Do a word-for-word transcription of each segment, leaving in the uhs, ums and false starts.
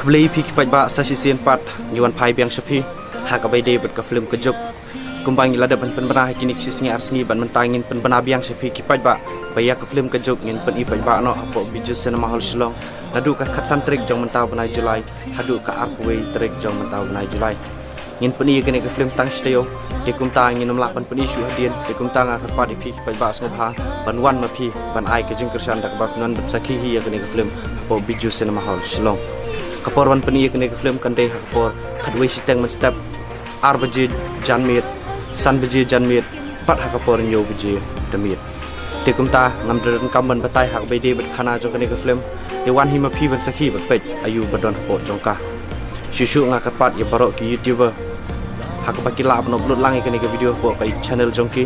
Khublei phi ki paidbah, sa shisien pat ngi wan phai biang sha phi ha kaba ïadei bad ka film Ka Juk. Kumba ngi la dep ban pynbna ha kine ki shi sngi ar sngi, bad mynta ngin pynbna biang sha phi ki paidbah ba ïa ka film Ka Juk ngin pyni paidbah noh hapoh Bijou Cinema Hall Shillong naduh ka khatsan tarik jong mynta u bnai July haduh ka arphew wei tarik jong mynta u bnai July. Ngin pyni ïa kane ka film tang shi taïew, te kumta ngin ym lah ban pyni shuh hadien. Te kumta nga kyrpad ïa phi ki paidbah sngewbha ban wan ma phi ban ai ka jingkyrshan da kaba phin wan ban sakhi hi ïa kane ka film hapoh Bijou Cinema Hall Shillong. Ka por ban pyni ïa kane ka film kan dei ha ka por khatwei shiteng mynstep, ar baje janmiet, san baje janmiet, bad ha ka por hynñiew baje da miet. Te kumta ngam da donkam ban batai ha kaba ïadei bad khana jong kane ka film. Te wan hi ma phi ban sakhi bad peit aïu ba don hapoh jong ka. Shuh shuh nga kyrpad ïa baroh ki YouTuber ha kaba ki lah ban upload lang ïa kane ka video hapoh ka channel jong ki.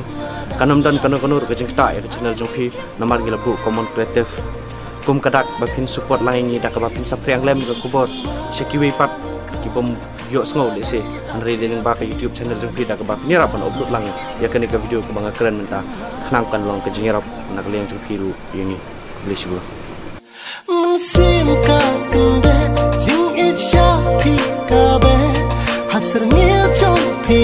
Kan ym don kano kano ruh ka jingktah ïa ka channel jong phi namar ngi la buh common creative. Kum ka dak ba phin support lang ïa ngi da kaba phin saphriang lem ïa ka khubor sha kiwei pat ki bym ïohsngew lehse, hynrei dei lyngba ka YouTube channel jong phi da kaba phin ïarap ban upload lang ïa kane ka video kaba nga kren mynta. Khnang kan long ka jingïarap na ka liang jong phi ruh ïa ngi. Khublei shibun. Mynsiem ka kyndeh jingïeit sha phi ka beh ha syrngiew jong phi